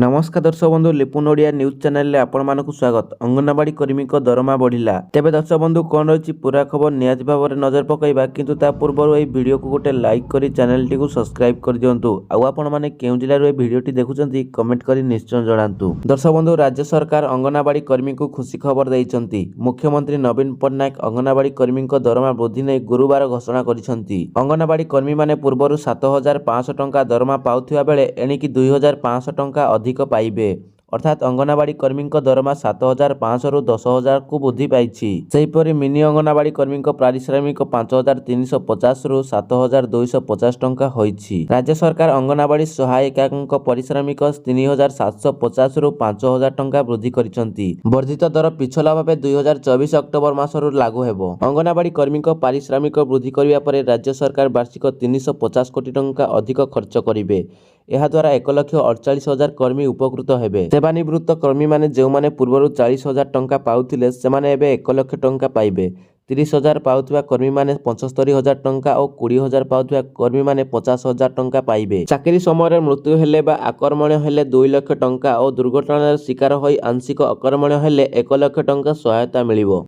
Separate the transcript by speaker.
Speaker 1: ନମସ୍କାର ଦର୍ଶକ ବନ୍ଧୁ, ଲିପୁନ ଓଡ଼ିଆ ନ୍ୟୁଜ୍ ଚ୍ୟାନେଲରେ ଆପଣମାନଙ୍କୁ ସ୍ୱାଗତ। ଅଙ୍ଗନବାଡ଼ି କର୍ମୀଙ୍କ ଦରମା ବଢ଼ିଲା। ତେବେ ଦର୍ଶକ ବନ୍ଧୁ, କ'ଣ ରହିଛି ପୁରା ଖବର, ନିହାତି ଭାବରେ ନଜର ପକାଇବା। କିନ୍ତୁ ତା ପୂର୍ବରୁ ଏହି ଭିଡ଼ିଓକୁ ଗୋଟେ ଲାଇକ୍ କରି ଚ୍ୟାନେଲଟିକୁ ସବସ୍କ୍ରାଇବ୍ କରିଦିଅନ୍ତୁ। ଆଉ ଆପଣମାନେ କେଉଁ ଜିଲ୍ଲାରୁ ଏହି ଭିଡ଼ିଓଟି ଦେଖୁଛନ୍ତି, କମେଣ୍ଟ କରି ନିଶ୍ଚୟ ଜଣାନ୍ତୁ। ଦର୍ଶକ ବନ୍ଧୁ, ରାଜ୍ୟ ସରକାର ଅଙ୍ଗନବାଡ଼ି କର୍ମୀଙ୍କୁ ଖୁସି ଖବର ଦେଇଛନ୍ତି। ମୁଖ୍ୟମନ୍ତ୍ରୀ ନବୀନ ପଟ୍ଟନାୟକ ଅଙ୍ଗନବାଡ଼ି କର୍ମୀଙ୍କ ଦରମା ବୃଦ୍ଧି ନେଇ ଗୁରୁବାର ଘୋଷଣା କରିଛନ୍ତି। ଅଙ୍ଗନବାଡ଼ି କର୍ମୀମାନେ ପୂର୍ବରୁ 7500 ଟଙ୍କା ଦରମା ପାଉଥିବା ବେଳେ ଏଣିକି 2500 ଟଙ୍କା ଅଧିକ ପାଇବେ। ଅର୍ଥାତ୍ ଅଙ୍ଗନବାଡ଼ି କର୍ମୀଙ୍କ ଦରମା 7500ରୁ 10,000କୁ ବୃଦ୍ଧି ପାଇଛି। ସେହିପରି ମିନି ଅଙ୍ଗନବାଡ଼ି କର୍ମୀଙ୍କ ପାରିଶ୍ରମିକ 5350ରୁ 7250 ଟଙ୍କା ହୋଇଛି। ରାଜ୍ୟ ସରକାର ଅଙ୍ଗନବାଡ଼ି ସହାୟିକାଙ୍କ ପାରିଶ୍ରମିକ 3750ରୁ 5000 ଟଙ୍କା ବୃଦ୍ଧି କରିଛନ୍ତି। ବର୍ଦ୍ଧିତ ଦର ପିଛୁଲା ଭାବେ 2024 ଅକ୍ଟୋବର ମାସରୁ ଲାଗୁ ହେବ। ଅଙ୍ଗନବାଡ଼ି କର୍ମୀଙ୍କ ପାରିଶ୍ରମିକ ବୃଦ୍ଧି କରିବା ପରେ ରାଜ୍ୟ ସରକାର ବାର୍ଷିକ 350 କୋଟି ଟଙ୍କା ଅଧିକ ଖର୍ଚ୍ଚ କରିବେ। ଏହାଦ୍ୱାରା 1,48,000 କର୍ମୀ ଉପକୃତ ହେବେ। ସେବାନିବୃତ୍ତ କର୍ମୀମାନେ ଯେଉଁମାନେ ପୂର୍ବରୁ 40,000 ଟଙ୍କା ପାଉଥିଲେ, ସେମାନେ ଏବେ 1 ଲକ୍ଷ ଟଙ୍କା ପାଇବେ। 30,000 ପାଉଥିବା କର୍ମୀମାନେ 75,000 ଟଙ୍କା ଓ 20,000 ପାଉଥିବା କର୍ମୀମାନେ 50,000 ଟଙ୍କା ପାଇବେ। ଚାକିରି ସମୟରେ ମୃତ୍ୟୁ ହେଲେ ବା ଅକର୍ମଣ୍ୟ ହେଲେ 2 ଲକ୍ଷ ଟଙ୍କା ଓ ଦୁର୍ଘଟଣାର ଶିକାର ହୋଇ ଆଂଶିକ ଅକର୍ମଣ୍ୟ ହେଲେ 1 ଲକ୍ଷ ଟଙ୍କା ସହାୟତା ମିଳିବ।